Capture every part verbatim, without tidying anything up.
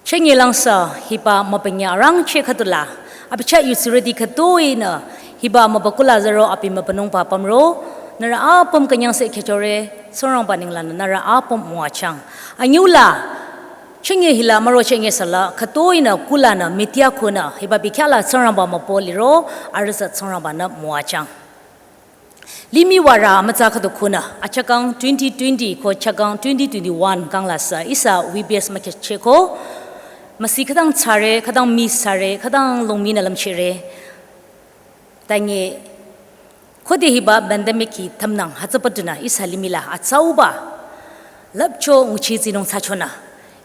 Chünye langsa hiba mübünya arangcheh khüdula, abi chah yudsirüti khütoi nü hiba mübükula zaro abi mübünungba pümro, nührü apüm künyangse khechore, Tsingrangba nenglanü nührü apüm müwajüng. Anyüla, chünye hila müro chünye sala khütoi nü kulanü media khunü hiba bikhala Tsingrangba mübü liro, arüh tsü Tsingrangba-nü müwajüng. Limih wara amütsa khüdu khunü, achakang twenty twenty ko chakang twenty twenty-one kangla sü ihsa V B S mükhechehko, müsi khütang tsare, khütang misare, khütang longminü lümchehre. Tanye, khode hiba pandemic hi tümnang hütsüpü dunü ihsa limihla atsauba lüpcho nguchi tsinung thsachonü,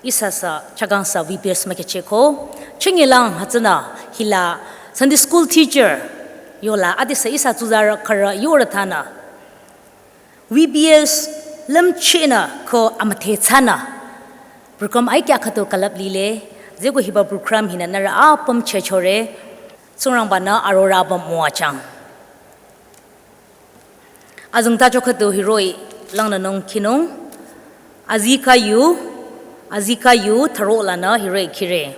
ihsa sü chakang sü V B S mükhechehko. Chünye lang hütsünü hila Sunday school teacher yola adesü ihsa tsuzarü khürü yore tanü V B S lümchehnü ko amüdhe thsanü program aikya khüdu külüp lile. Zeko hiba program hinü nührü apüm chehchore, Tsingrangba-nü arorü apüm müwajüng. Azengtacho khüdu hiroh-i langnünung khinung. Azikeh yu, azikeh yu thüro lanü hiroh-i khire.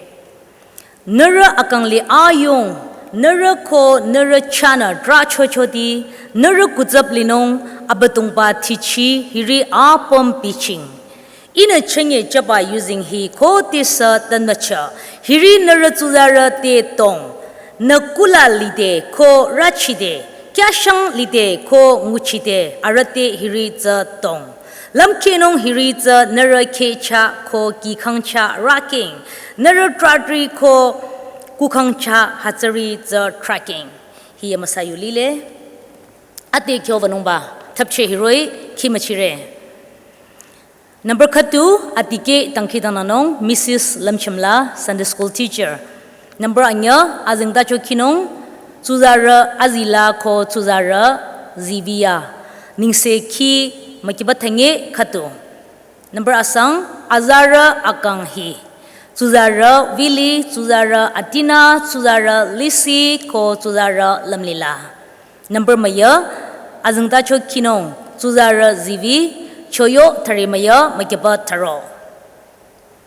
Nührü akang li ayung, nührü ko nührü chahnü drahchochoti, nührü kutsap linung, Abüdongba tichi hiri apüm bichieng. Ihnü chünye jüba yuzeng hi khodesü tümüchah, hiri nührü tsuzarü te tong. Nü kula lide ko rachide, kyashang lide ko nguchide, arüh te hiri tsü tong. Lümkhehnung hiri tsü nührü khehchah ko kihkhangchah rakeng, nührü trahtri ko kukhangchah hütsüri tsü trakeng. Hi amüsa yu lile. Ade kyo wünungba, thüpcheh hiroh-i khimüchire. Number khüdu, adikeh dangkhidangnangnung, Missus Lümchimla, Sunday school teacher. Number anyü, azengtacho khinung, tsuzarü azila ko tsuzarü ziviya. Nengsekhi mükiba thünye khüdu. Number asang, azarü akang hi. Tsuzarü Willy, tsuzarü Atina, tsuzarü Lisi ko tsuzarü Lümlila. Number müyü, azengtacho khinung, tsuzarü zivi, choyo thüri müyü, mükiba thüro.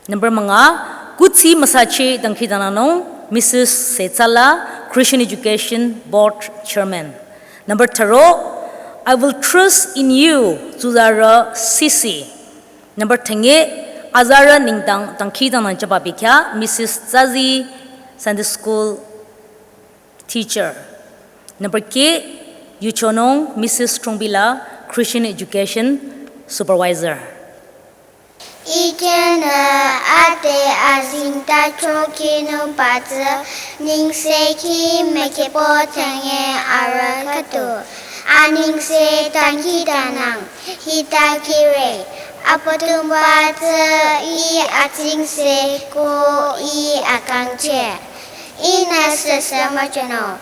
Number münga, kuthsi müsacheh dangkhidangnangnung, Missus Setsala, Christian Education Board Chairman. Number thüro, I will trust in you, tsuzarü Sisi. Number thünye, azarü nengdang dangkhidangnang jüba bikya, Missus Tsazi, Sunday school teacher. Number keh, yuchonung Missus Throngbila, Christian Education Supervisor. Ikenü ade azengtacho khinungba tsü, nengsekhi mükiba thünye arüh khüdu. Anengse dangkhidangnang, hita khire, Abüdongba tsü Ih atsingse ko Ih akangcheh. Ihnü süsü müjünung,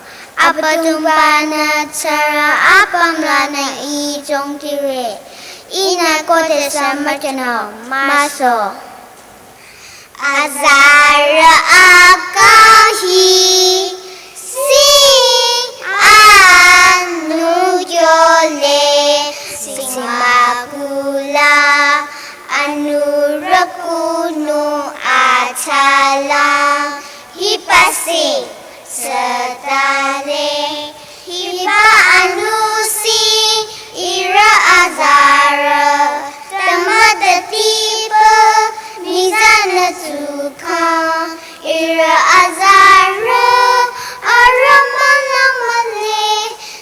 Abüdongba-nü tsürü apüm lanü Ih jongkire. Ihnü khodesü müjünung, müso. Azarü akang hi, sing anu kyole, sing mükula, anu rükunu athala, hiba sing tsütale, hiba anu sing ihrü azarü, tümütütipü mizanü tsukhang, ihrü azarü, arüh münü mühle,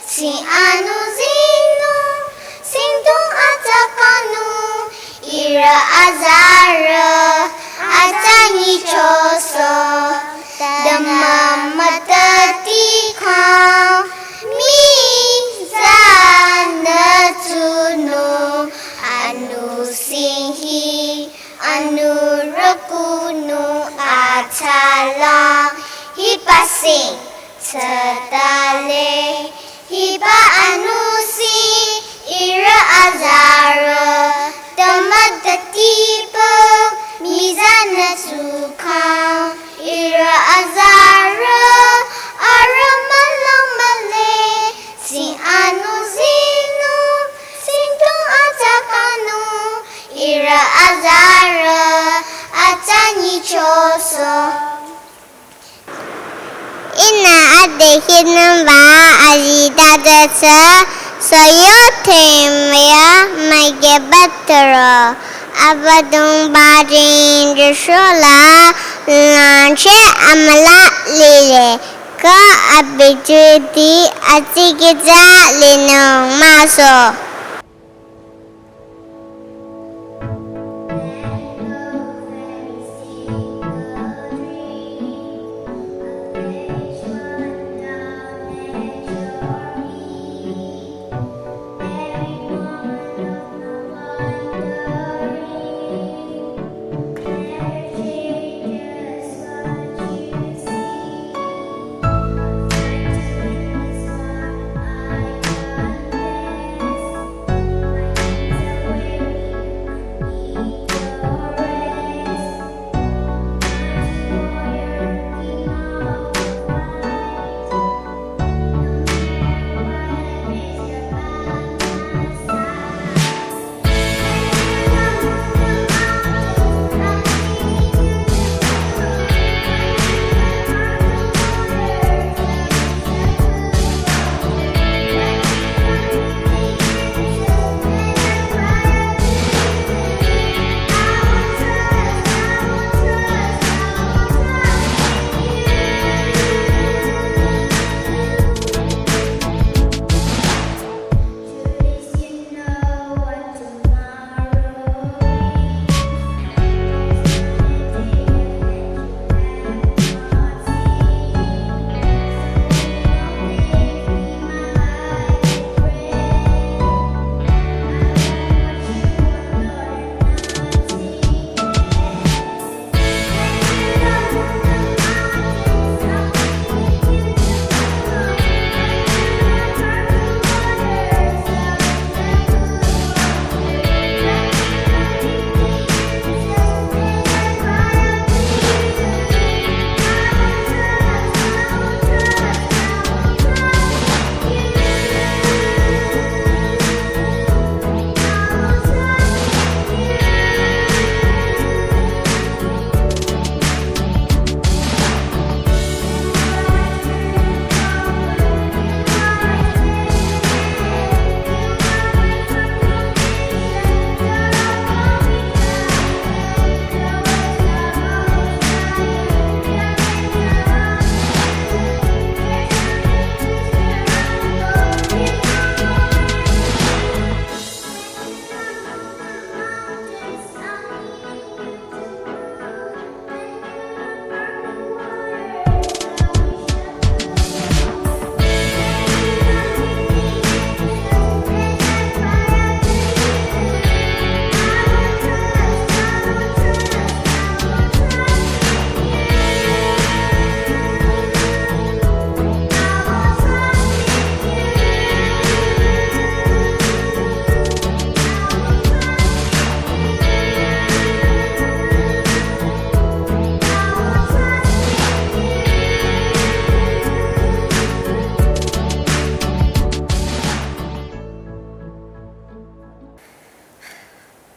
sing anu zinung, singdong atsakanung, ihrü azarü, atsa nyichosoh, tümü mütüti khang, mizanü tsunung, anu sing hi, anu rükunung athala, hiba sing tsütale, hiba anu sing ihrü azarü, tümütütipü mizanü tsukhang, ihrü azarü, arüh münü mühle, sing anu zinung, singdong atsakanung, ihrü azarü, atsa nyichosoh. Ihnü ade hinümba azita tsü soyo themya mage batero. Abüdongba jing Joshua la lanche amüla lile. Ko abi jüti atikitsa linung maso.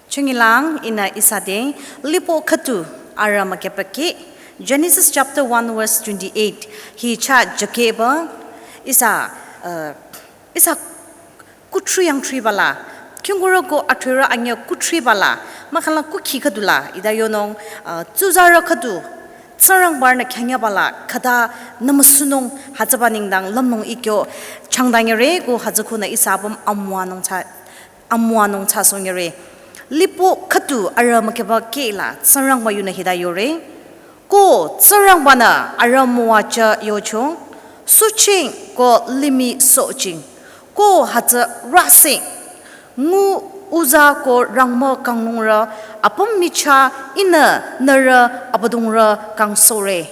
Chungilang ihnü ihsa te lipo khüdu arü mükepake, Genesis chapter one verse twenty-eight. Hi chah jakeba ihsa, uh, ihsa kuthri yangthri bala, khingkurü ko athrerü anyüh kuthri bala, mahkhang la kukhi khüdu la, ita yonung, uh, tsuzarü khüdu, Tsingrangbarünü khyangya bala, khüta nümüsunung hütsüba nengdang lümnung ikyo changdang yare ko hütsü khunü ihsa apüm amüwanung cha amüwanung thsasongyare. Lipo khüdu arü mükepake la Tsingrangba yunü hita yore. Ko Tsingrangbanü arü müwajü yocho, suching ko limih sohching, ko hütsü rüsing, ngu uza ko rangmü kanglungrü apüm michah ihnü nührü abüdongrü kangsohre.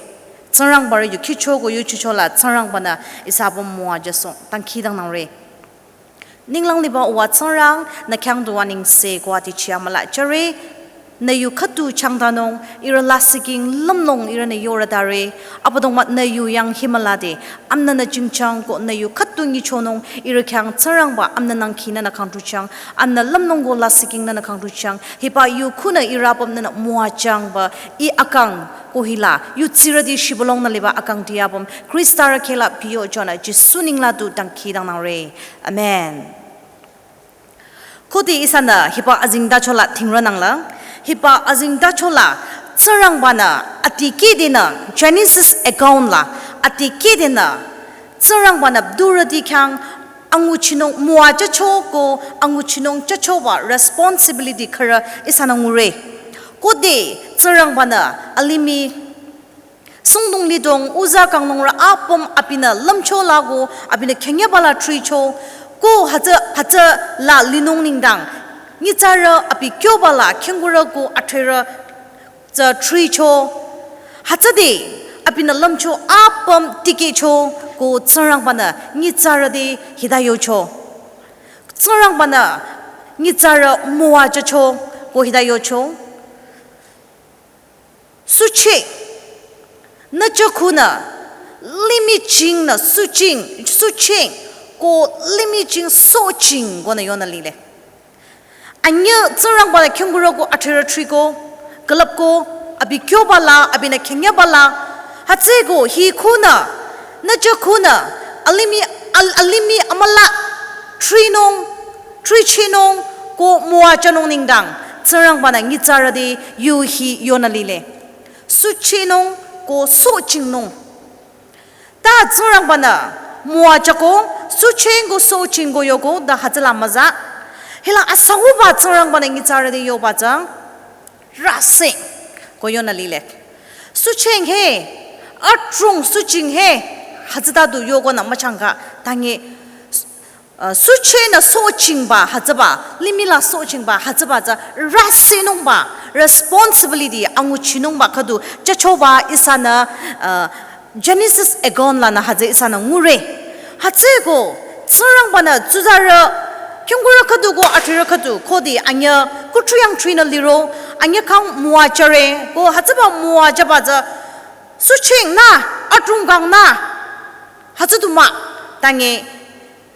Tsingrangbarü yu khicho ko yu chucho la Tsingrangbanü ihsa apüm müwajüsoh dangkhidangnangre. Ninglang liba uwa Tsingrang, nü khyang du anengse ko ati chia müla jüre. Nü yu khüdu changdanung, ihrü lasihking lümlong ihrünü yorüdare, Abüdongba nü yu yang himülade, amnünü jingchang ko nü yu khüdu nyichonung, ihrü khyang Tsingrangba amnü nangki nünü kangtuchang, amnü lümlong ko lasihking nünü kangtuchang, hiba yu khunü ihrü apüm nünü müwajangba, ih akang ko hila, yu tsirüti shibülungnü liba akangti apüm, Khristarü khehla biyo jünü, Jisu nengla du dangkhidangnangre. Amen. Khode ihsanü hiba azengtachola thingrünangla, hiba azengtachola Tsingrangbanü adikehdenü Genesis account la adikehdenü Tsingrangbanü abdurüti khyang anguchinung müwajücho ko anguchinung jüchoba responsibility khürü ihsanü ngure. Khode Tsingrangbanü alimih sungdong lidong uza kangnungrü apüm abinü lümcho la ko abinü khenyeba la thricho ko hütsü hütsüla linung nengdang nyitsarü abi kyoba la khingkurü ko athrerü tsü thricho. Hütsüde abinü lümcho apüm tikehcho ko Tsingrangbanü nyitsarü te hita yocho. Tsingrangbanü nyitsarü müwajücho ko hita yocho. Suche, nü jükhunü, limih jingnü suching, suching, ko limih jing soching konü yonü lile. Anyüh Tsingrangbanü khingkurü ko athrerü thriko, külüpko, abi kyoba la, abinü khenyeba la, hütsüeko hi khunü, nü jükhunü, alimih, al-, alimih amüla, thrinung, thrichinung ko müwajünung nengdang, Tsingrangbanü nyitsarü te yu hi yonü lile. Suchinung ko suchingnung. Ta Tsingrangbanü müwajüko, suching ko suching ko yoko, ta hütsüla müza. Hila asauba Tsingrangbanü nyitsarü te yoba tsü, rüsing ko yonü lile. Suching he, adrong suching he, hütsüta du yokonü müchangka, tangi uh, suchinü suchingba hütsüba, limih la suchingba hütsüba tsü rüsinungba, responsibility anguchinungba khüdu jüchoba ihsanü, uh, Genesis account lanü hütsü ihsanü ngure. Hütsüeko, Tsingrangbanü tsuzarü, khingkurü khüdu ko athrerü khüdu, khode anyüh kuthri yangthrinü liro, anyüh kang müwajüre, ko hütsüba müwajüba tsü, suchingnü, adrong kangnü, hütsü du mah, tangi,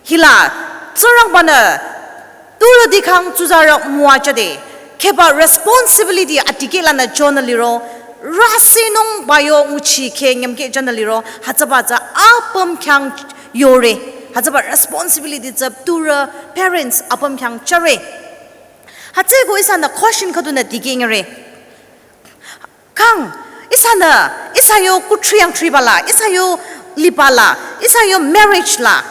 hila, Tsingrangbanü, turüti kang tsuzarü müwajüde, kheba responsibility adikeh lanü jünü liro, rüsinungba yo nguchi khe nyümkeh jünü liro, hütsüba tsü apüm khyang yore, hütsüba responsibility tsü turü parents apüm khyang jüre. Hütsüeko ihsanü question khüdunü dikeh ngure. Kang, ihsanü, ihsa yo kuthri yangthriba la, ihsa yo liba la, ihsa yo marriage la.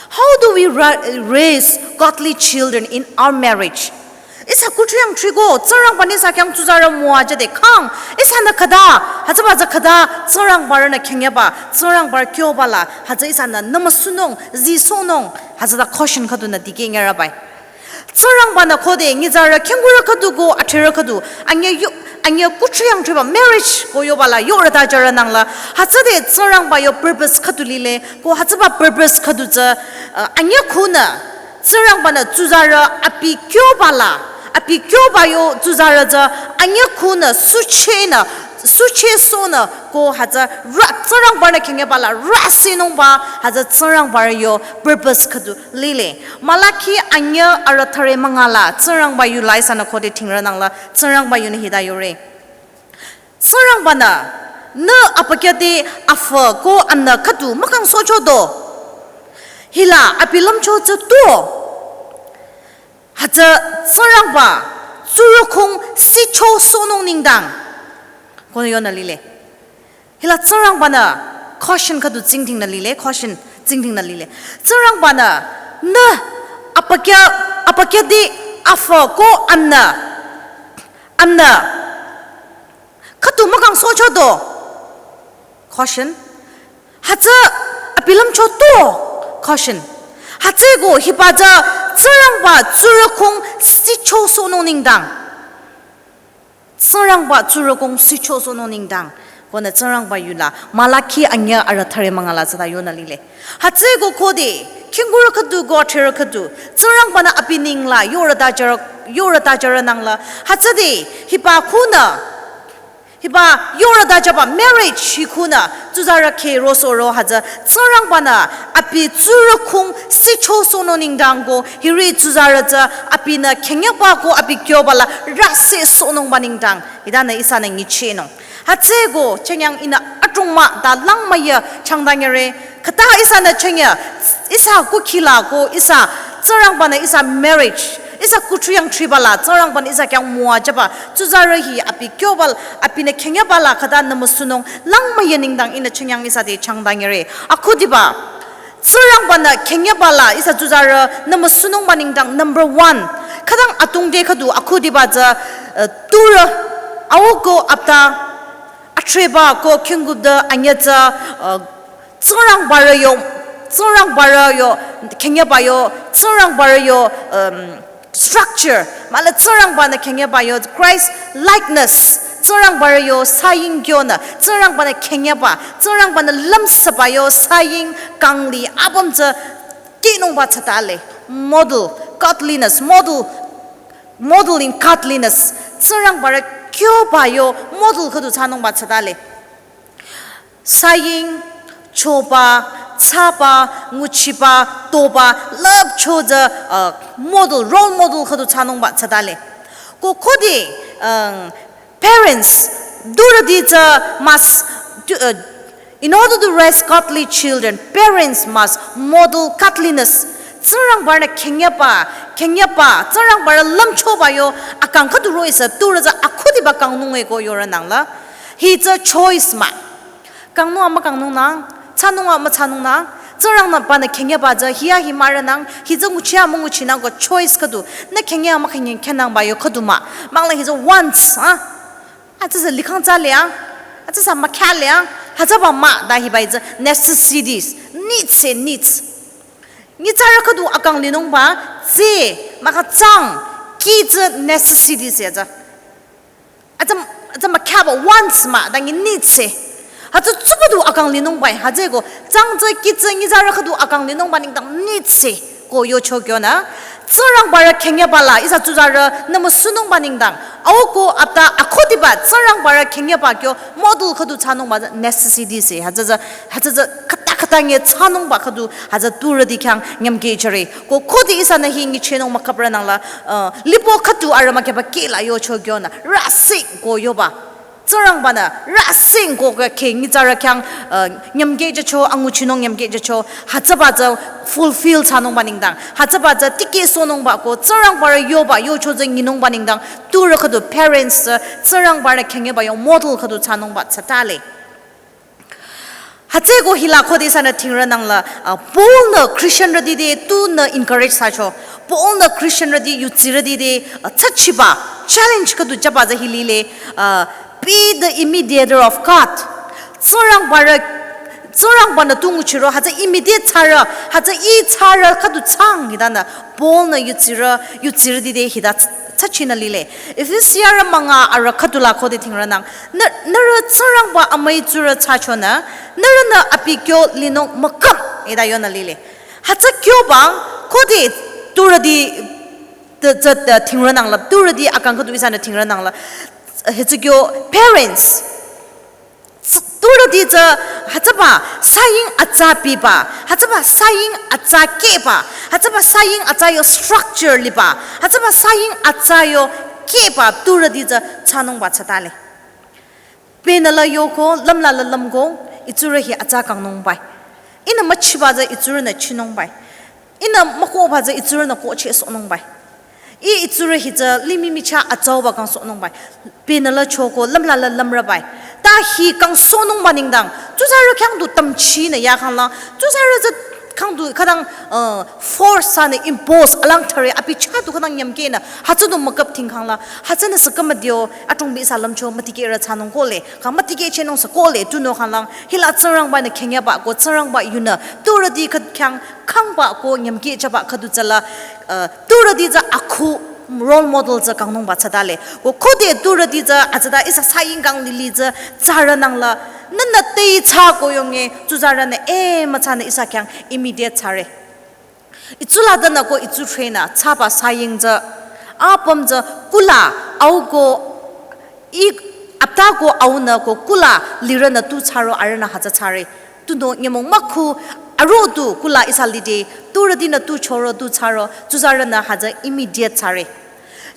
How do we ra-, raise godly children in our marriage? Ihsa kuthri yangthri ko, Tsingrangbanü ihsa khyang tsuzarü müwajüde kang, ihsanü khüta, hütsüba tsü khüta, Tsingrangbarünü khenyeba, Tsingrangbarü kyoba la, hütsü ihsanü nümüsunung, zisohnung, hütsüta question khüdunü dikeh ngerabai. Tsingrangbanü khode nyitsarü khingkurü khüdu ko athrerü khüdu, anyüh yu-, anyüh kuthri yangthriba marriage ko yoba la yorüta jürünangla, hütsüde Tsingrangba yo purpose khüdu lile, ko hütsüba purpose khüdu tsü, uh, anyüh khunü, Tsingrangbanü tsuzarü abi kyoba la, abi kyoba yo tsuzarü tsü, anyüh khunü, suchinü, suchisohnü, ko hütsü, rü-, Tsingrangbanü khenyeba la, rüsinungba, hütsü Tsingrangbarü yo purpose khüdu lile. Malaki anyüh arü thüre münga la, Tsingrangba yula ihsanü khode thingrünangla, Tsingrangba yunü hita yore. Tsingrangbanü, nü abükyü te afü ko anü khüdu mükangsohcho do. Hila abi lümcho tsü tuo. Hütsü Tsingrangba, tsurükhung sichosohnung nengdang. Konü yonü lile. Hila Tsingrangbanü caution khüdu tsingdhingnü lile, caution tsingdhingnü lile. Tsingrangbanü nü abükyü, abükyü te afü ko anü, anü khüdu mükangsohcho do. Caution. Hütsü abi lümcho tuo. Caution. Hütsüeko hiba tsü Tsingrangba tsurükhung sichosohnung nengdang. Tsingrangba tsurükhung sichosohnung nengdang. Konü Tsingrangba yula Malaki anyüh arü thüre münga la tsüta yonü lile. Hütsüeko khode Khingkurü khüdu ko athrerü khüdu, Tsingrangbanü abi nengla yorü tajürü, yorü tajürü nangla. Hütsüde hiba khunü, hiba yorü tajüba marriage hi khunü, tsuzarü khe rosoro hütsü, Tsingrangbanü abi tsurü khung sichosohnung nengdang ko, hiri tsuzarü tsü abinü khengyaba ko abi kyoba la rüsesohnungba nengdang. Hitanü ihsanü nyichehnung. Hütsüeko, chenyang ihnü adrong mah ta langmüya changdanyere. Khüta ihsanü chenya, ihsa kukhi la ko, ihsa Tsingrangbanü ihsa marriage, ihsa kuthru yangthriba la, Tsingrangbanü ihsa khyang müwajüba, tsuzarü hi abi kyoba la, abinü khengyaba la khüta nümüsunung langmüya nengdang ihnü chenyang ihsa te changdanyere. Akhudiba, Tsingrangbanü khengyaba la ihsa tsuzarü nümüsunungba nengdang number one. Khütang atungde khüdu akhudiba tsü, eh, turü, au ko apta, athreba ko khingkudü anyü tsü, eh, Tsingrangbarü yo, Tsingrangbarü yo, khengyaba yo, Tsingrangbarü yo, um, structure, mahla Tsingrangbanü khengyaba yo, Christ likeness, Tsingrangbarü yo saying kyonü, Tsingrangbanü khengyaba, Tsingrangbanü lümsaba yo saying kangli apüm tsü khinungba tsatale, model, godliness, model, model in godliness, Tsingrangbarü kyoba yo model khüdu thsanungba tsatale. Saying, choba, thsaba, nguchiba, toba, love chotsü, uh, model, role model khüdu thsanungba tsatale. Ko khode, um, parents, turüti tsü must, to, uh, in order to raise godly children, parents must model godliness. Tsingrangbarünü khengyaba, khengyaba, Tsingrangbarü lümchoba yo, akang khüdu ro ihsa, turü tsü akhudiba kangnung eko yorü nangla. Hi tsü choice mah. Kangnung a mükangnung nang, thsanung a müthsanung nang, Tsingrangbanü khengyaba tsü, hiya hi mahrü nang, hi tsü nguchi a münguchi nang ko choice khüdu, nü khengya a mükhengyang khenangba yo khüdu mah, mahla hi tsü wants, ha? Atsüsa likhang tsale a, atsüsa mükhyale a, hütsüba mah ta hiba hi tsü necessities, needs e needs. Nyitsarü khüdu akang linungba, tsü, mahkhang, kih tsü necessities e tsü. Atsü, atsü mükhyaba wants mah, ta nyi needs e. Hütsü tsuba du akang linungba, hütsüeko, tsang tsü kih tsü nyitsarü khüdu akang linungba nengdang needs e. Ko yocho kyonü, Tsingrangbarü khengyaba la, ihsa tsuzarü nümüsunungba nengdang, au ko apta akhudiba Tsingrangbarü khengyaba kyo model khüdu thsanungba tsü necessities e, hütsü tsü, hütsü tsü khüta khüta nge thsanungba khüdu, hütsü turüti khyang nyümkehjüre. Ko khode ihsanü hi nyichehnung müküprü nangla, uh, lipo khüdu arüh mükhyaba kih la yocho kyonü, rüsing ko yoba. Tsingrangbanü rüsing ko khe nyitsarü khyang, uh, nyümkehjücho, anguchinung nyümkehjücho, hütsüba tsü fulfill thsanungba nengdang, hütsüba tsü tikehsohnungba ko, Tsingrangbarü yoba, yocho tsü nyinungba nengdang, turü khüdu parents tsü, Tsingrangbarü khengyaba yo model khüdu thsanungba tsatale. Hütsüeko hila khode ihsanü thingrü nangla, uh, Paul-nü Christian-rüti te tunü encourage thsacho. Paul-nü Christian-rüti, yudsirüti te, uh, thsachiba, challenge khüdu jüba tsü hi lile, uh, be the imitator of God. Tsingrangbarü, Tsingrangbanü tu nguchiro, hütsü imitate thsarü, hütsü ih thsarü khüdu thsang hitanü Paul-nü yudsirü, yudsirüti te hita thsa-, thsachinü lile. Efesiarü münga arüh khüdu la khode thingrü nang. Nü, nührü Tsingrangba amüi tsurü thsachonü, nührünü abi kyo linung mükap hita yonü lile. Hütsü kyoba, khode turüti, tsü, tsü, tsü, thingrü nangla, turüti akang khüdu ihsanü thingrü nangla. Hütsü kyo parents. Tsü-, turüti tsü hütsüba saying atsa biba, hütsüba saying atsa kehba, hütsüba saying atsa yo structure liba, hütsüba saying atsa yo kehba turüti tsü thsanungba tsatale. Benü la yoko, lümla la lümko, itsurü hi atsa kangnungbai. Ihnü müchiba tsü itsurünü chinungbai. Ihnü mükohba tsü itsurünü kohchehsohnungbai. Ih itsurü hi tsü limih michah atsauba kangsohnungbai. Benü la choko lümla la lümrübai. Ta hi kangsohnungba nengdang, tsuzarü khyang du tamchinü yakhangla, tsuzarü tsü khang du khütang, uh, force thsanü impose alang thare abi chah du khütang nyümkehnü, hütsü du mükap thingkhangla, hütsünü sü kümüdeo, atungbi ihsa lümcho mütikehrü thsanung kohle, kang mütikehchehnung sü kohle, tunüo khanglang, hila Tsingrangbanü khengyaba ko Tsingrangba yunü, turüti khüt khyang khangba ko nyümkehjüba khüdu tsüla, uh, turüti tsü akhu role model tsü kangnungba tsatale. Ko khode turüti tsü atsata ihsa saying kang lili tsü tsarü nangla, nünü te thsa ko yonge, tsuzarünü, eh, müthsanü ihsa khyang imitate thsare. Itsu la danü ko itsu threnü thsaba saying tsü, apüm tsü kula au ko, i apta ko aunü ko kula lirünü tu thsaro arühnü hütsü thsare. Tunüo nyümong mükhu aro tu kula ihsa lide, turütinü tu choro tu thsaro, tsuzarünü hütsü immediate thsare.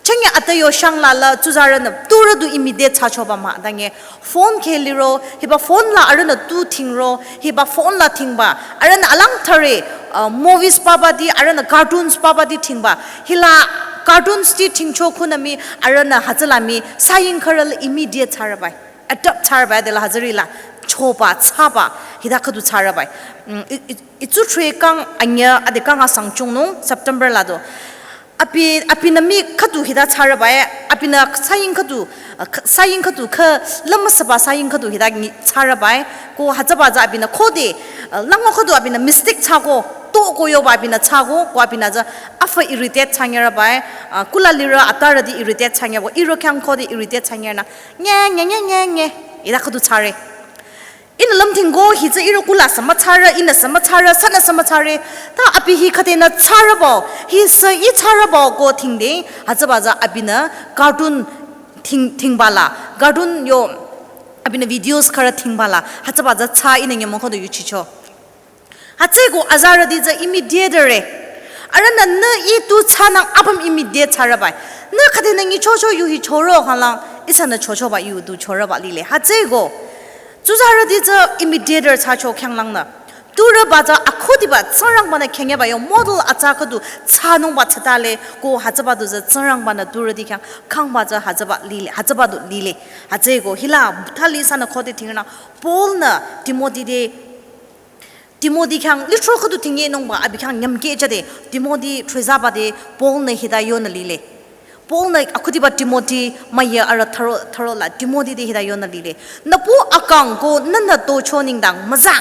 Chenge ata yo shang la la tsuzarünü turü du immediate thsachoba mah dange. Phone kheh liro, hiba phone la arühnü tu thingro, hiba phone la thingba. Arühnü alang thare, uh, movies pabati, arühnü cartoons pabati thingba. Hila cartoons ti thingcho khunü mii, arühnü hütsüla mii, saying khürü la immediate thsarübai. Adapt thsarübai, dela hütsüri la choba, thsaba, hita khüdu thsarübai. Mm, i, i, itsu thre kang anyüh, ade kang asang chungnung, September la do. Abi, abinü mii khüdu hita thsarübai, abinü saying khüdu, uh, kh-, saying khüdu kha, lama saba saying khüdu hita ngi thsarübai, ko hütsüba tsü abinü khode, uh, lango khüdu abinü mistake thsako, to ko yoba abinü thsako, ko abinü tsü afü irritate thsanyerübai, uh, kula lirü atarüti irritate thsanyerübo, iro khyang khode irritate thsanyerünü, nye, nye, nye, nye, nye, hita khüdu thsare. Ihnü lümthingko hi tsü iro kula sü müthsarü, ihnü sü müthsarü, sünü sü müthsare. Ta abi hi khüdenü thsarübao, hi sü i thsarübao ko thingde, hütsüba tsü abinü cartoon thing, thingba la, cartoon yo, abinü videos khürü thingba la, hütsüba tsü thsa ihnü nyümong khode yuchicho. Hütsüeko azarüti tsü immediate re. Arühnü nü i tu thsanang apüm immediate thsarübai. Nü khüdenü ngichocho yu hi choro khanglang, ihsanü chochoba yu du chorüba lile. Hütsüeko tsuzarüti tsü immediate thsacho khyanglangnü. Turüba tsü akhudiba Tsingrangbanü khyangeba yo model atsa khüdu thsanungba thsatale ko hütsüba du tsü Tsingrangbanü turüti khyang khangba tsü hütsüba lile, hütsüba du lile. Hütsüeko hila thali ihsanü khode thingrünü Paul-nü Timothy te Timothy khyang lithro khüdu thingye nungba abi khyang nyümkeh jade Timothy thsüzaba te Paul-nü hita yonü lile. Paul-nü akhudiba Timothy müya arüh tharo, tharo la Timothy te hita yonü lile. Nüpu akang ko nühnü tocho nengdang müza.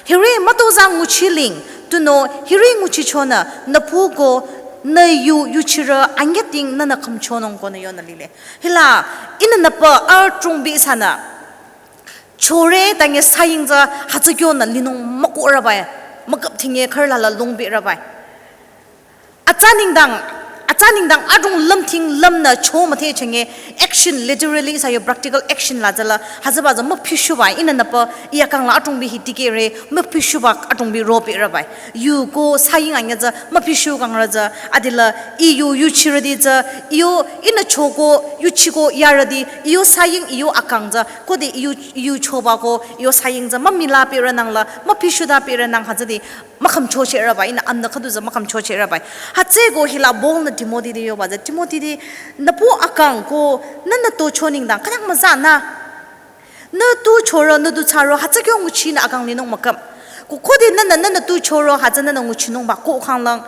Hiri mütozah nguchiling, tunüo hiri nguchichonü nüpu ko nü yu yuchirü anyüding nühnü khümchonung konü yonü lile. Hila, ihnü nüpü adrongbi ihsanü chore tange saying tsü hütsü kyonü linung mükohrübai, mükap thingye khürü la la lungberübai. Atsa nengdang, atsa nengdang adrong lümthing lümnü cho müthehchenge action, literally ihsa yo practical action la tsüla, hütsüba tsü müphishuba, ihnü nüpü, i akang la adrongbi hi dikehre, müphishuba adrongbi roberübai. Yu ko saying anyüh tsü, müphishu kangrü tsü, adila i yu yuchirüti tsü, i yo ihnü choko, yuchiko yarüti, i yo saying, i yo akang tsü, khode i yu, i yu choba ko, i yo saying tsü, mümila perünang la, müphishuda perünang hütsüti, mükhümcho sherübai, ihnü amnü khüdu tsü mükhümcho sherübai. Hütsüeko hila Paul-nü Timothy te yoba tsü, Timothy te, nüpu akang ko, nühnü tocho nengdang, khütang müza nü. Nü tu choro, nü tu thsaro, hütsü kyo nguchinü akang linung mükap. Ko khode nühnü, nühnü tu choro, hütsü nühnü nguchinungba ko khanglang.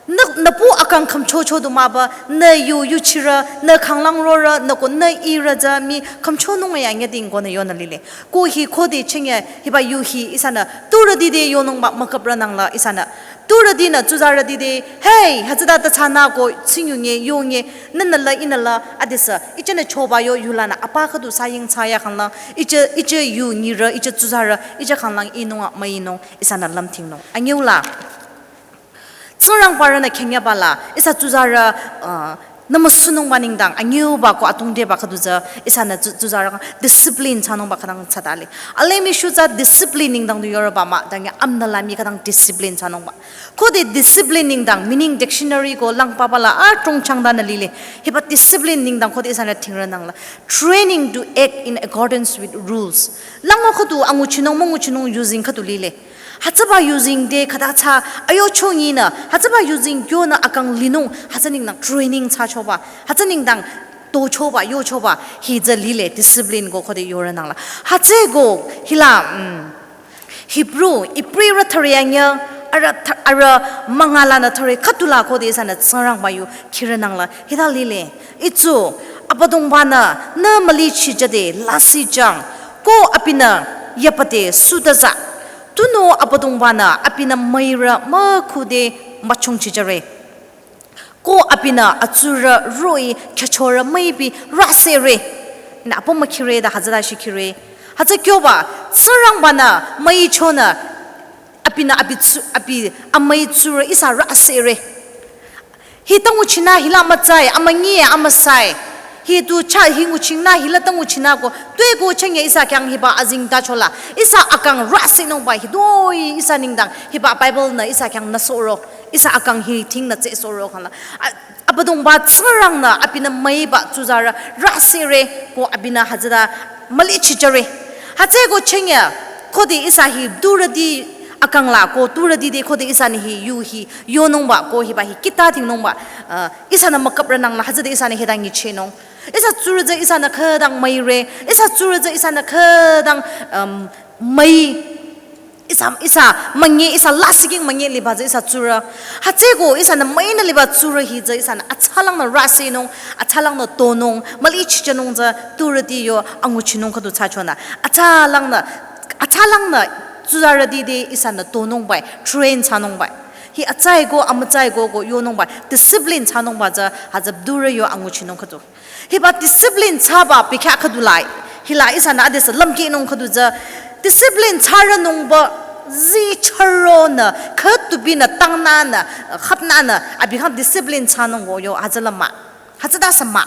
Nü, nüpu akang khümchocho du mübü, nü yu yuchirü, nü khanglang rorü, nü ko nü irü tsü mii khümchonung ya anyüding konü yonü lile. Ko hi khode chingye hiba yu hi ihsanü turüti te yonungba mükaprünang la ihsanü turütinü tsuzarüti te, hey, hütsüta ta thsanü ko singyunye yonye, nühnü la ihnü la adesü, ihsanü choba yo yu lanü apa khüdu saying thsaya khanglang, ihsa, ihsa yu nyirü, ihsa tsuzarü, ihsa khanglang inung a müinung, ihsanü lümthingnung. Anyüula. Tsingrangbarünü khyangeba la, ihsa tsuzarü, uh, nümüsunungba nengdang, anyüuba ko atungdeba khüdu tsü, ihsanü tsu-, tsuzarü khyang discipline thsanungba khütang thsatale. Ale mii shu tsü discipline nengdang du yorüba mah, tange amnü la mii khütang discipline thsanungba. Khode discipline nengdang, meaning dictionary ko langpaba la adrong changdanü lile. Hiba discipline nengdang khode ihsanü thingrünang la. Training to act in accordance with rules. Lango khüdu anguchinung münguchinung yuzeng khüdu lile. Hütsüba yuzeng te khüta thsa ayo chonginü, hütsüba yuzeng kyonü akang linung, hütsü nengdang training thsachoba, hütsü nengdang tochoba, yochoba, hi tsü lile, discipline ko khode yorünang la. Hütsüeko hila, mm, Hebrew, Hebrew rü thüre anyüh, arüh th-, arüh münga lanü thüre khüdu la khode ihsanü Tsingrangba yu khirünang la, hita lile. Itsu, Abüdongbanü, nü mülichi jüde lasih jüng, ko abinü yapüde sutazah. Tunüo Abüdongbanü, abinü müirü mükhude müchungchi jüre. Ko abinü atsurü roh-i khyüchorü müipi rüsere. Nü apüm mükhire ta hütsüta shikhire. Hütsü kyoba, Tsingrangbanü müichonü, Abinü abi tsu-, abi amüi tsurü ihsa rüsire. Hi ta nguchinü hila mütsai, amünyi amüsai. Hi tu chah hi nguchinü hila ta nguchinü ko. Tuepü chünye ihsa khyang hiba azengtachola. Ihsa akang rüsinungba hitoi ihsa nengdang. Hiba Bible nü ihsa khyang nüsoro. Ihsa akang hi dhingnü tsehsoro khangla. A-, Abüdongba Tsingrangnü abinü müiba tsuzarü rüsire ko abinü hütsüta mülichijüre. Hütsüeko chünye khode ihsa hi turüti akangla ko turüti te khode ihsanü hi yu hi yonungba ko hiba hi kita dhingnungba, uh, ihsanü müküprü nangla hütsüde ihsanü hita nguchinung. Ihsa tsurü tsü ihsanü khütang müire. Ihsa tsurü tsü ihsanü khütang, um, müi. Ihsa, ihsa münyi, ihsa lasihking münyi liba tsü ihsa tsurü. Hütsüeko ihsanü müinü liba tsurü hi tsü ihsanü atsalangnü rüsinung, atsalangnü tonung, mülichijünung tsü turüti yo anguchinung khüdu thsachonü. Atsalangnü, atsalangnü tsuzarüti te ihsanü tonungba, train thsanungba. Hi atsaeko, amütsaeko ko yonungba, discipline thsanungba tsü hütsü turü yo anguchinung khüdu. Hiba discipline thsaba bekhyah khüdula, hila ihsanü adesü lümkehnung khüdu tsü, discipline thsarünungba zi chüronü, khütubinü, tangnanü, khapnanü, abi khyang discipline thsanung ko yo, hütsüla mah. Hütsüta sü mah.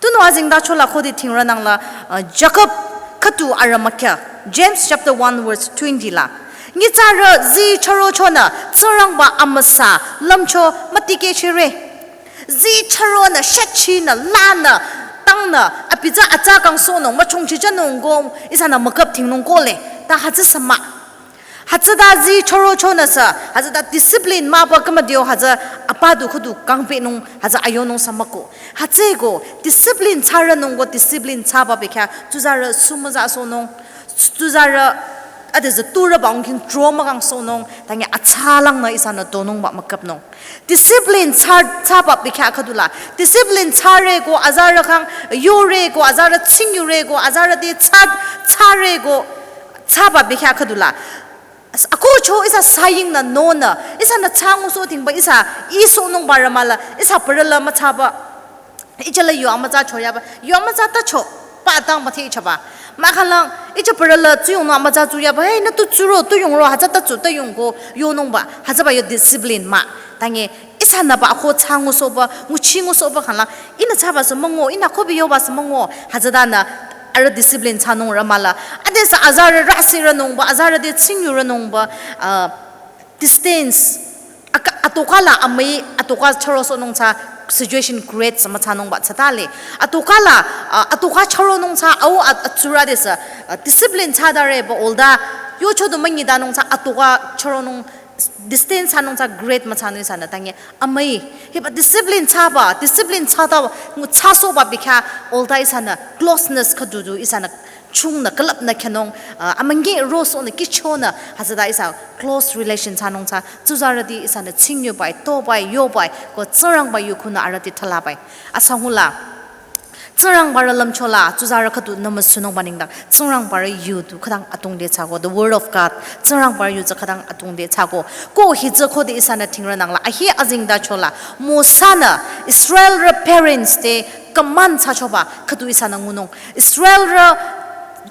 Tunüo azengtachola khode dhingrü nangla, uh, Jakob khüdu arü mükya, James chapter one verse twenty la. Nyitsarü zi chürochonü, Tsingrangba amüsa, lümcho mütikehchire. Zi chüronü, shechinü, lanü, tangnü, abi tsü atsa kangsohnung, müchongchijünung ko, ihsanü müküp dhingnung kohle, ta hütsü sü mah. Hütsüta zi chürochonü sü, hütsüta discipline mahba kümüdeo hütsü apa du khüdu kangpehnung, hütsü ayonung sü mahko. Hütsüeko, discipline thsarünung ko discipline thsaba bekhyah, tsuzarü sumüzasohnung, tsuzarü adesü turüba ongking draw mükangsohnung, tangi atsalangnü ihsanü tonungba müküpnung. Discipline thsa-, thsaba bekhyah khüdula. Discipline thsare ko azarü khyang yore ko azarü tsingyure ko azarü te thsa-, thsare ko thsaba bekhyah khüdula. As-, akohcho ihsa sayingnü nonü, ihsanü thsangusoh dhingba ihsa isohnungba rümüla, ihsa parü la müthsaba. Ihsa la yu amütsa choyaba, yu amütsa ta cho, pa tang müthehchaba. Mahkhang, ihsa parü la tsuyongnü amütsa tsuyaba, hey, nü tu tsuro, tu yongro, hütsüta tsu, ta yong ko, yonungba, hütsüba yo discipline mah. Tangi, ihsanüba ako thsangusohba, nguchingusohba khangla, ihnü thsaba sü müngo, ihnü kobi yoba sü müngo, hütsütanü, arüh discipline thsanung rümüla. Adesü azarü rüsirünungba, azarü te tsingyurünungba, uh, distance. Aka-, atoka la amüi, atoka chürosohnung thsa situation create sü müthsanungba thsatale. Atoka la, uh, atoka chüronung thsa au at-, atsurü desü, uh, discipline thsadareba olda, yocho du münyidanung thsa atoka chüronung distance thsanung thsa create müthsanung ihsanü tangi amüi. Hiba discipline thsaba, discipline thsata, ngu thsasohba bekhyah olda ihsanü closeness khüdu du ihsanü chungnü külüpnü khyünung, uh, amünyi rosohnü kihchonü hütsüta ihsa close relation thsanung thsa, tsuzarüti ihsanü tsingyubai, tobai, yobai, ko Tsingrangba yu khunü arüh te thalabai. Asangula, Tsingrangba rü lümchola, tsuzarü khüdu nümüsunungba nengdang, Tsingrangba rü yu du khütang atungde thsako, the word of God, Tsingrangba rü yu tsü khütang atungde thsako. Ko hi tsü khode ihsanü dhingrü nangla, ahi azengtachola, Mosa-nü Israelrü parents te command thsachoba, khüdu ihsanü ngunung. Israelrü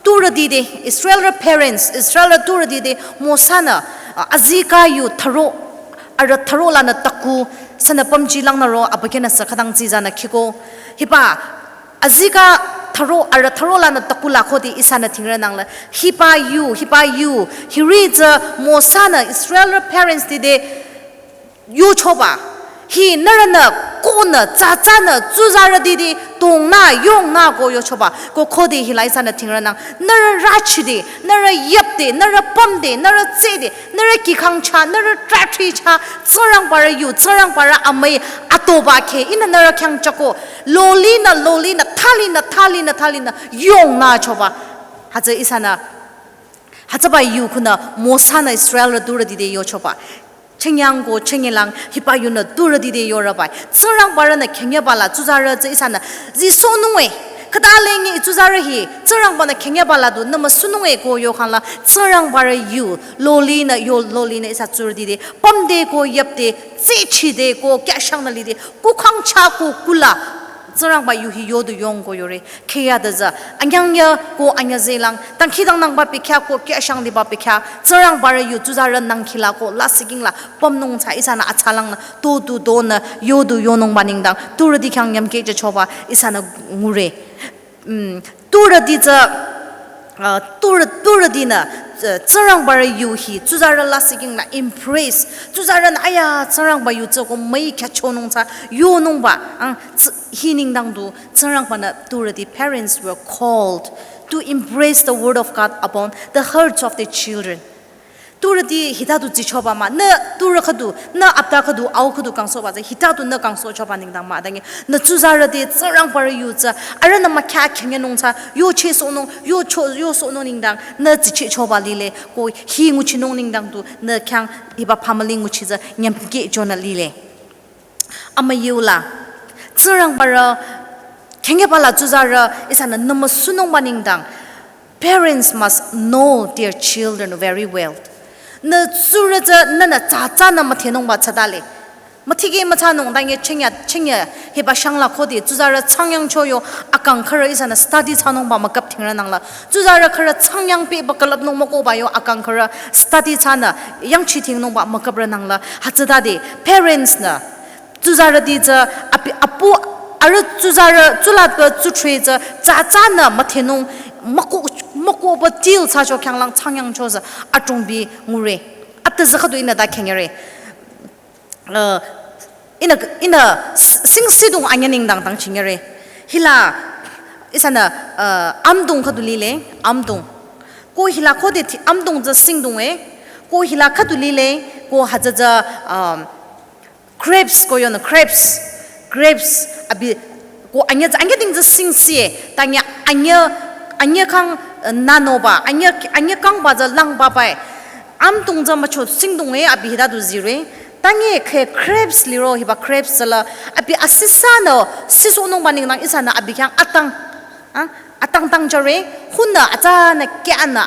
turüti te, Israelrü parents, Israelrü turüti te, Mosa-nü, uh, azikeh yu tharo, arüh tharo lanü taku, sünü pümji langnü ro, abükyünü sü khütang tsizanü khiko. Hiba, azikeh tharo, arüh tharo lanü taku la khode ihsanü dhingrü nangla. Hiba yu, hiba yu, hiri tsü Mosa-nü Israelrü parents ti te, yochoba. Hi nührünü konü, tsatsanü, tsuzarüti te, tongnü, yongnü ko yochoba. Ko khode hila ihsanü dhingrü nang. Nührü rüchide, nührü yüpde, nührü pümde, nührü tsehde, nührü kihkhang chah, nührü trahthri chah, Tsingrangba rü yu, Tsingrangba rü amüi atoba kheh, ihnü nührü khyang chako, lolinü, lolinü, thalinü, thalinü, thalinü, yongnü choba. Hütsü ihsanü, hütsüba yu khunü Mosa-nü Israelrü turüti te yochoba. Chünye ko, chünyelang, hiba yunü turüti te yorübai. Tsingrangba rünü khyünyüba la, tsuzarü tsü ihsanü, zisohnunge. Khüta lenge i tsuzarü hi, Tsingrangba-nü khyünyüba la du, nümüsununge ko yokhangla, Tsingrangba rü yu, lolinü, yo, lolinü ihsa turüti te, pümde ko yüpde, tsehchide ko, kyashangnü lide, kukhang chah ko kula, Tsingrangba yu hi yodu yong ko yore. Kheya de za. Anyang ya ko anya zelang. Tang khidang nangba pekya ko kya shang liba pekya. Tsingrangba re yu tsuzarü nang khila ko la siking la. Pom nung cha ihsanü atsalang na. To tu do na yodu yonung ba nengdang. Turüti khyang nyamke je choba ihsanü ngure. Mm, turüti tsü, uh, turü-, turütinü, uh, Tsingrangba re yu hi, tsuzarü la siking na impress, tsuzarünü aya Tsingrangba yu tsü ko mai kya chonung tsü, yonungba, ah, tsü, hi nengdang du, Tsingrangbanü turüti parents were called to impress the word of God upon the hearts of their children. Turüti hita du tsichoba mah, nü turü khüdu, nü apta khüdu, au khüdu kangsohba tsü, hita du nü kangsoh choba nengdang mah, dangi, nü tsuzarüti Tsingrangba re yu tsü, arühnü mükya khengenung tsü, yo chesohnung, yo cho, yosohnung nengdang, nü tsicheh choba lile, ko hi nguchinung nengdang du, nü khyang hiba family nguchi tsü, nyamke chonü lile. Amüyu la, Tsingrangba re, khengebala tsuzarü, ihsanü nümüsunungba nengdang. Parents must know their children very well. Nü tsurü tsü, nünü tsatsanü müthenungba tsatale. Müthike mütsanung, dangi chengya, chengya, hiba shangla khode, tsuzarü changyang choyo, akang khürü ihsanü study thsanungba mükap thingrü nangla. Tsuzarü khürü changyang pehba külüpnung mükohba yo, akang khürü study thsanü, yangchi thingnungba mükaprü nangla. Hütsütade, parents nü, tsuzarüti tsü abi apu arüh tsuzarü tsulatpü tsuthre tsü tsatsanü müthenung müko-, mükohba deal thsacho khyanglang changyangcho tsü adrongbi ngure. Ata tsü khüdu ihnü ta khengere. Uh, ihnü, ihnü s-, singsidung anyü nengdang tang chingere. Hila ihsanü, uh, amdong khüdu lile, amdong. Ko hila khode thi-, amdong tsü singdong e. Ko hila khüdu lile, ko hütsü tsü, um, grapes ko yonü, grapes. Grapes, abi, ko anyü, anyü ding tsü singsi e. Tangi anyü, anyü kang, eh, nanoba, anyü, anyü kangba tsü langba bai. Amdong tsü mücho singdong e, abi hita du zire. Tangi khe grapes liro hiba grapes tsüla, abi asisa nü, sisohnungba nengdang ihsanü abi khyang atang. Ah, atang tang jüre, hunü atsanü kyanü.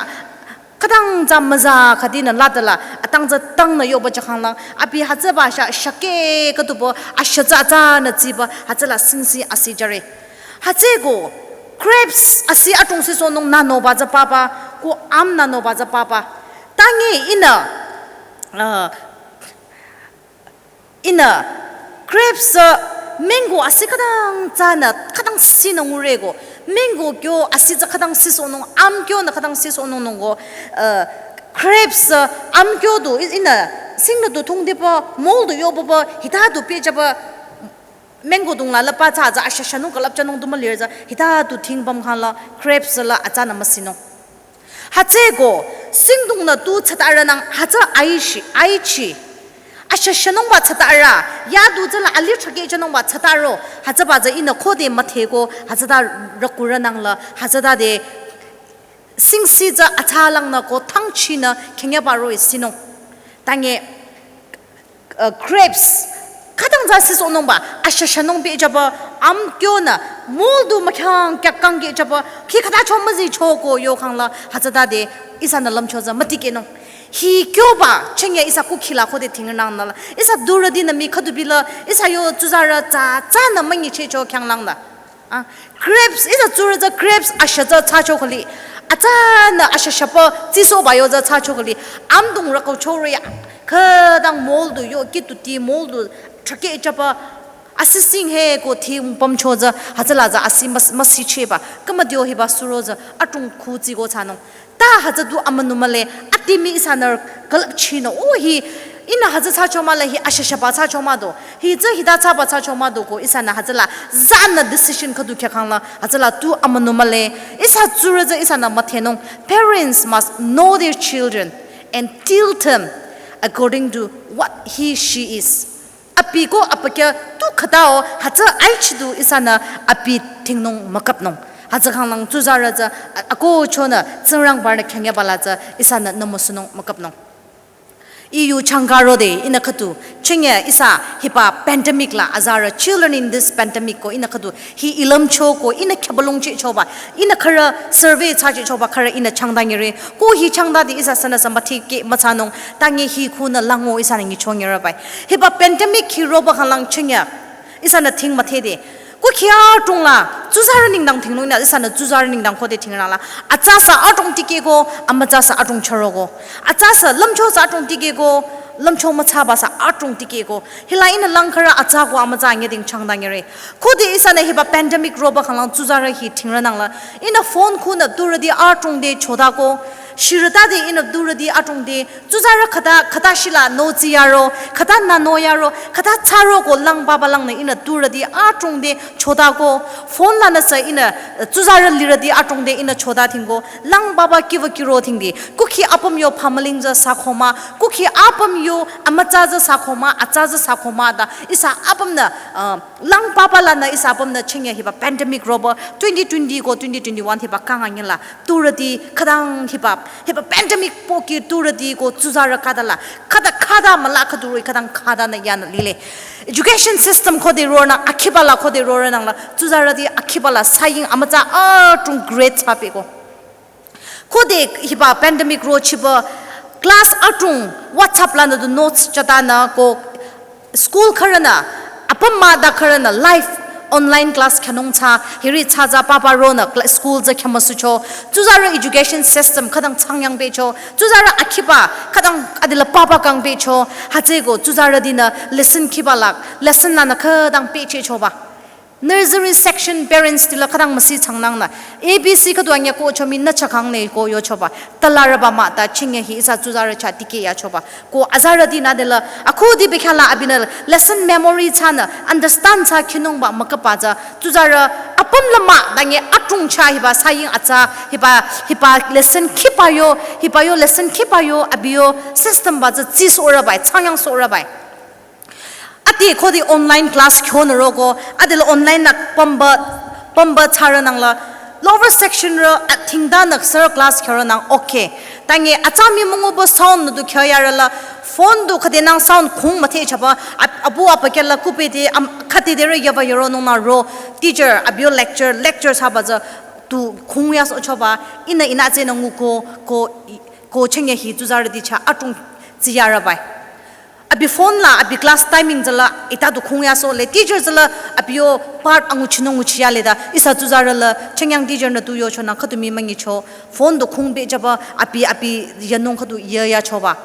Khütang tsü müza khüdinü ladala, atang tsü tangnü yoba jakhanglang, abi hütsüba sha, shake khüdubo, asha tsü atsanü tsiba, hütsüla singsi asi jüre. Hütsüko, grapes asi adrong sisohnung nanoba tsü papa, ko am nanoba tsü papa. Tangi ihnü, uh, ihnü grapes tsü mango asi khütang tsünü khütang sinü ngureko. Mango kyo asi tsü khütang sisohnung, am kyonü khütang sisohnung nungko. Uh, grapes tsü am kyo du, i-, ihnü singnü du thungdipü, mold du yopüpü, hita du pehjüpü, mango dungla lüpü tsü tsü ashashanung külüpjünung du mülir tsü, hita du thingpüm khangla, grapes tsüla atsanü müsinung. Hütsüko, singdongnü tu tsütarü nang hütsü aichi, aichi. Ashashanungba tsütarü, yadu tsüla ali thrakehjünungba tsütaro, hütsüba tsü ihnü khode mütheko, hütsüta rükurü nangla, hütsütade singsi tsü atsalangnü ko thangchinü khengebaro isinung. Tangi uh, grapes. Khütang tsü sisohnungba, ashashanung pehjüba, am kyonü, mold du mükhyang kya kang kehjüba, khi khüta cho müzichoko yokhangla, hütsütade, ihsanü lümcho tsü mütikehnung. Hi kyoba, chengya ihsa kukhila khode thingrü nangnüla. Ihsa durütinü mii khüdubila, ihsa yo tsuzarü tsatsanü münyichehcho khyanglangnü. Ah, grapes, ihsa tsurü tsü grapes asha tsü thsacho khüli. Atsanü ashashapü tsisohba yo tsü thsacho khüli. Amdong rüko chore ya. Khütang mold du yo kituti mold du thrakehjüpü. Asi sing he ko thingpümcho tsü hütsüla tsü asi mas-, müsichehba. Khümüdio hiba suro tsü adrong khu tsiko thsanung. Ta hütsü du amünü mühle, ati mii ihsanü külüpchinü, oh hi, ihnü hütsü thsacho mühle, hi ashashaba thsacho mah do, hi tsü hita thsaba thsacho mah do ko, ihsanü hütsüla, zanü decision khüdu kyakhangla, hütsüla tu amünü mühle, ihsa tsurü tsü ihsanü müthenung, parents must know their children and tell them according to what he, she is. Abi ko abükyü tu khütao hütsü aichi du ihsanü abi thingnung mükapnung. Hütsü khanglang tsuzarü tsü a-, akohchonü Tsingrangbanü khyangeba la tsü ihsanü nümüsunung mükapnung. Iyu changka rode ihnü khüdu chenge ihsa hiba pandemic la azarü children in this pandemic ko ihnü khüdu hi ilümcho ko ihnü khyübalongchehchoba ihnü khürü survey thsachehchoba khürü ihnü changdanyire ko hi changdade ihsa sünüsü müthikeh müthsanung tangi hi khunü lango ihsanü nyichongyerübai. Hiba pandemic hi roba khanglang chenge ihsanü thing müthede. Kukhi adrong la, tsuzarü nengdang thingnung nü, ihsanü tsuzarü nengdang khode thingrang la. Atsasü adrong tikehko, amütsasü adrong chüroko. Atsasü lümchosü adrong tikehko, lümcho mütsabasü adrong tikehko. Hila ihnü langkhürü atsa ko amütsa nyeding changdang yare. Khode ihsanü hiba pandemic roba khanglang tsuzarü hi thingrü nangla. Ihnü phone khunü turüti adrong te chodako. Shirüta te ihnü turüti adrong te tsuzarü khüta, khüta shila no tsiyaro, khüta nano yaro, khüta tsaro ko lang papa langnü ihnü turüti adrong te chodako, phone lanü sü ihnü, eh, tsuzarü lirüti adrong te ihnü choda thingko, lang papa kiva kiro thingdi, kukhi apüm yo pamaling tsü sakhoma, kukhi apüm yo amütsa tsü sakhoma, atsa tsü sakhoma ta, ihsa apümnü, eh, lang papa lanü ihsa apümnü chingya hiba pandemic roba twenty twenty ko twenty twenty-one hiba kanganyela, turüti khütang hiba, hiba pandemic pohki turüti ko tsuzarü khüta la, khüta khüta müla khüdurü khütang khüta nü yanü lile. Education system khode ronü, akhiba la khode ronü nangla, tsuzarüti akhiba la saying amütsa adrong grade thsapehko. Khode hiba pandemic rochiba class adrong WhatsApp lanü du notes chatanü ko school khürünü, apüm mah ta khürünü live online class khyünung tsü, hiri tsü tsü papa ronü cla-, school tsü khyümüsucho. Tsuzarü education system khütang changyang pehcho. Tsuzarü akhiba khütang adila papa kang pehcho. Hütsüko tsuzarütinü lesson khiba la, lesson lanü khütang pehchehchoba. Nursery section parents tila khütang müsi changnangnü. A B C khüdu anyü ko chomi nü chakang ne ko yochoba. Talarüba mah ta chingya hi ihsa tsuzarü chah tikeh yachoba. Ko azarütinü dela, akhudi bekhyah la abinü lesson memory thsanü, understand thsa khinungba müküpa tsü, tsuzarü apüm la mah ta nge adrong chah hiba saying atsa, hiba, hiba lesson khiba yo, hiba yo lesson khiba yo, abi yo system ba tsü tsisohrübai, changyangsohrübai. Ati khode online class khyonü roko, adila online nü pümba, pümba thsarü nangla, lower section rü athingda nü sürü class khyürü nang okay. Tangi atsa mi münguba sound nü du khyüyarü la, phone du khüde nang sound khung müthehchaba, ab-, abu apa kela kupete, am, khütete rü yaba yoro nung nü ro, teacher, abi yo lecture, lecture thsaba tsü du khung yasohchoba, ihnü ihnü tsünü nguko, ko, ko chingya hi tsuzarüti chah adrong tsiyarübai. Abi phone la, abi class timing tsüla, ita du khung yasohle, teacher tsüla, abi yo part anguchinung nguchiyale ta, ihsa tsuzarü la, chengyang teacher nü tu yochonü khüdu mi müngicho, phone du khung pehjüba, abi, abi yanung khüdu ya yachoba.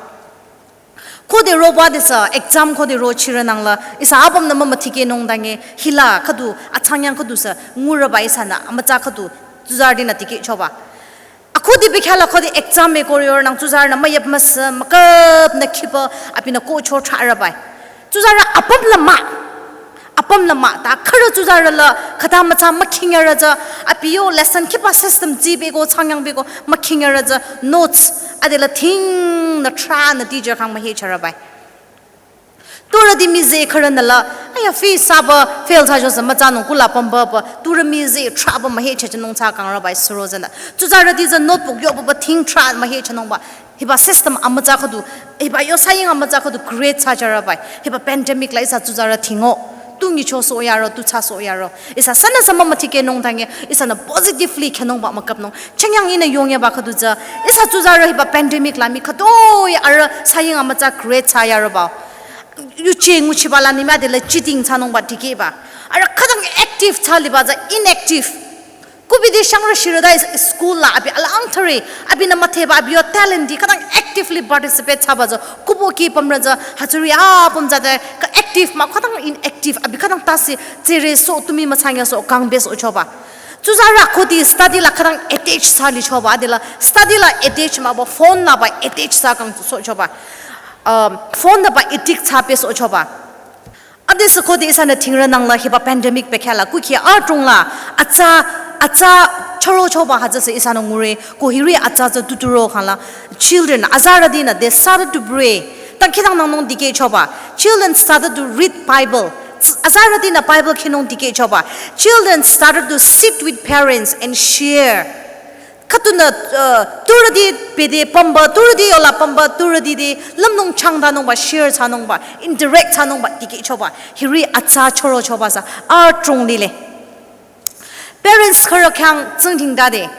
Khode roba te sü, exam khode rochirü nangla, ihsa apümnü mümüthikehnung ta nge, hila khüdu, achangyang khüdu sü, ngurüba ihsanü, amütsa khüdu, tsuzarütinü tikehchoba. Akhudi bekhyah la khode exam e korior nang tsuzarünü müyüp müsü müküpnü khiba abinü kocho thrarübai. Tsuzarü apüm la mah. Apüm la mah ta khürü tsuzarü la khüta mütsa mükhingyarü tsü abi yo lesson khiba system tsibeko changyang beko mükhingyarü tsü notes adila thingnü thranü teacher khyang mühecharübai. Turüti mize khürünü la, aya, fees thsaba, fail thsajüsü mütsanung kula pümbaba, turü mize thraba mühechehchehnung thsa kangrübai suro tsünü. Tsuzarüti tsü notebook yobaba thing thra mühechehnungba. Hiba system amütsa khüdu, hiba yo saying amütsa khüdu create thsajarübai. Hiba pandemic la ihsa tsuzarü thingo. Tu nyichosohyaro, tu thsasohyaro. Ihsa sünüsü mümüthikehnung ta nge, ihsanü positively khehnungba müküpnung. Chengyang ihnü yongyaba khüdu tsü, ihsa tsuzarü hiba pandemic la mi khütoi arüh saying amütsa create thsayarübao. Yuje nguchiba la nimüdela cheating thsanungba dikehba. Arüh khütang active thsaliba tsü inactive. Kubide shangrü shirüda is, is school la abi alangthüre. Abinü müdheba abi yo talent di khütang actively participate thsaba tsü. Kubo ki pümrü tsü hütsüri apüm tsü de ka active mah khütang inactive abi khütang tase tsere so tumi mütsangyaso kangbesohchoba. Tsuzarü khode study la khütang attach thsalichoba adela study la attach mahba phone la ba attach thsa kangsohchoba. Um, phone la ba addict thsabesohchoba. Adesü khode ihsanü thingrü nangla hiba pandemic bekhyah la kukhi adrong la atsa, atsa chürochoba hütsüsü ihsanü ngure ko hiri atsa tsü tuturo khangla children azarütinü they started to pray. Tang khidang nangnung dikehchoba. Children started to read Bible. Ts-, azarütinü Bible khinung dikehchoba. Children started to sit with parents and share. Khüdunü, uh, turüti bede pümba, turüti yola pümba, turüti de lümnung changdanungba, share thsanungba, interact thsanungba, dikehchoba. Hiri atsa chürochoba tsü adrong lile. Parents khürü khyang tsingdhingdade.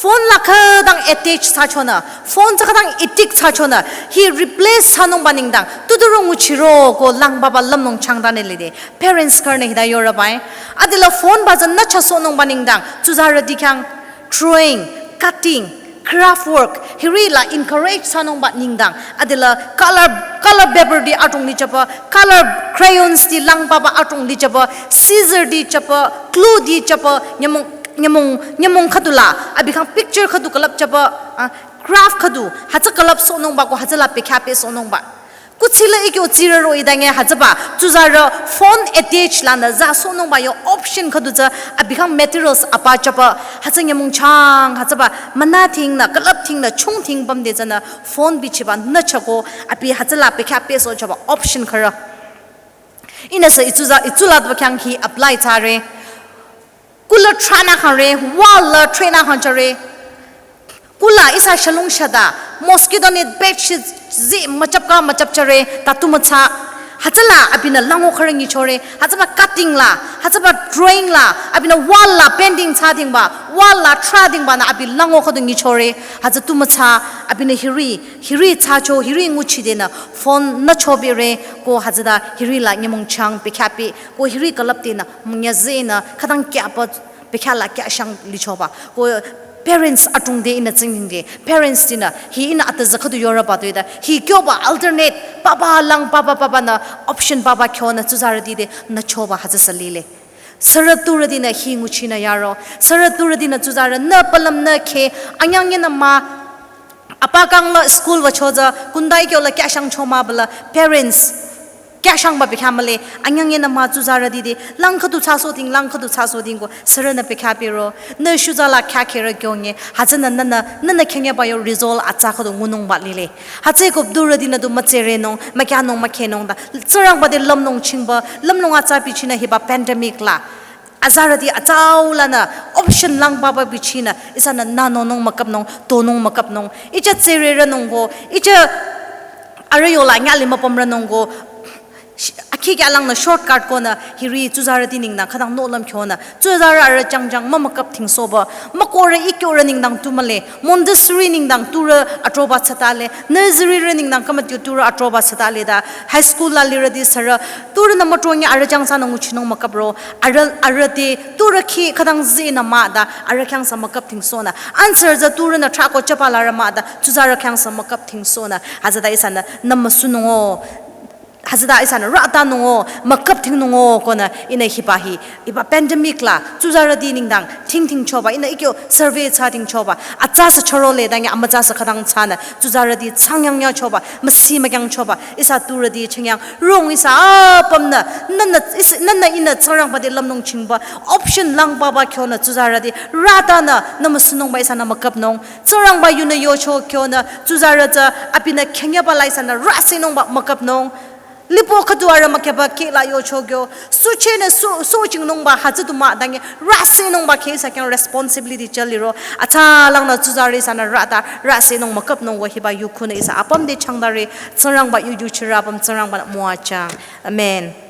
Phone la khütang attach thsachonü, phone tsü khütang addict thsachonü, hi replace thsanungba nengdang, tuturü nguchiro ko langbaba lümnung changtanü lide, parents khürünü hita yorübai. Adila phone ba tsü nüchasohnungba nengdang, tsuzarüti khyang drawing, cutting, craft work, hiri la encourage thsanungba nengdang, adila color, color paper ti adrong lichaba, color crayons ti langbaba adrong lichaba, scissor ti chaba, glue ti chaba, nyümong, nyümong, nyümong khüdu la, abi khyang picture khüdu külüpchaba, ah, craft khüdu, hütsü külüpsohnungba ko hütsüla bekhyah pehsohnungba. Kuthsi la ikyo tsirüro idange hütsüba, tsuzarü phone addict lanü zasohnungba yo option khüdu tsü, abi khyang materials apachaba, hütsü nyümong chang, hütsüba, münatingnü, külüptingnü, chungting pümde tsünü, phone bichiba nüchako, abi hütsüla bekhyah pehsohchaba option khürü. Ihnüsü itsuza, itsula do khyang hi apply thsare. Kula thranü khangre, wall la thranü khangchare. Kula ihsa shalung shada, mosquito net bedsheet zi müchapka müchapchare, ta tu müthsa. Hütsüla abinü lango khürü nyichore, hütsüba cutting la, hütsüba drawing la, abinü wall la painting thsadingba, wall la thradingbanü abi lango khüdu nyichore, hütsü tu müthsa, abinü hiri, hiri thsacho, hiri nguchidenü phone nüchobire, ko hütsüta hiri la nyümong chang bekhyah peh, ko hiri külüptenü, münyazenü, khütang kyapa, bekhyah la kyashang lichoba. Ko parents adrongde ihnü tsingdhingde, parents tinü, hi ihnü atüzü khüdu yorüba tuida, hi kyoba alternate, papa lang, papa, papa nü, option papa kyonü, tsuzarüti te, nüchoba hütsü sü lile. Sürü turütinü hi nguchinü yaro, sürü turütinü tsuzarü, nü palüm nü khe, anyang yenü mah, apa kang la school wüchotsü, kundai kyo la kyashang cho mah bala, parents, kyashangba bekhyah mühle, anyang yenü mah tsuzarüti te, lang khüdu thsasohding, lang khüdu thsasohding ko, sürünü bekhyah pehro, nü shuza la khyah kherü kyonge, hütsünü nünü, nünü khenyaba yo result atsa khüdu ngunungba lile. Hütsüeko turütinü tu mütserenung, mükyanung mükhenung ta, Tsingrangba te lümnung chingba, lümnung atsa bichinü hiba pandemic la. Azarüti atsau lanü option lang papa bichinü, ihsanü nanonung müküpnung, tonung müküpnung. Icha tsererünung ko, icha arüh yola nyali müpümrünung ko, sh-, akhi kya langnü shortcut konü, hiri tsuzarüti nengdang khütang nohlüm kyonü, tsuzarü arüh jangjang mümüküp thingsohba, mükohrü ikyorü nengdang tu mühle, Montessori nengdang turü atroba thsatale, nursery rü nengdang kamatyo turü atroba thsatale ta, high school la lirüti sürü, turünü mütrongi arüh jangsanü nguchinung müküpro, arüh, arüh te, turü khi khütang zinü mah ta, arüh khyang sü müküp thingsohnü. Answer tsü turünü thrako chapa larü mah ta, tsuzarü khyang sü müküp thingsohnü. Hütsüta ihsanü, nü müsunung o. Hütsüta ihsanü rütanung o, müküp thingnung o konü ihnü hiba hi, hiba pandemic la, tsuzarüti nengdang, thingthing choba, ihnü ikyo survey thsading choba, atsa sü chorole dangi amütsa sü khütang thsanü, tsuzarüti tsangyang ya choba, müsi mükyang choba, ihsa turüti chingyang, rong ihsa apümnü, nünü, is-, nünü ihnü Tsingrangba te lümnung chingba, option lang papa kyonü tsuzarüti, rütanü, nü müsunungba ihsanü müküpnung, Tsingrangba yunü yocho kyonü, tsuzarü tsü, abinü khenyaba la ihsanü, rüsinungba müküpnung, Lipo khüdu arüh mükyaba kih la yocho kyo. Suchenü su, su chingnungba hütsü tu mah dangi rüsinungba kih ihsa khyang responsibility chaliro. Atsa langnü tsuzarü ihsanü rüta rüsinung müküpnung wa hiba yukhunü ihsa apüm te changdare. Tsingrangba yu yuchirü apüm Tsingrangba nü müwajüng. Amen.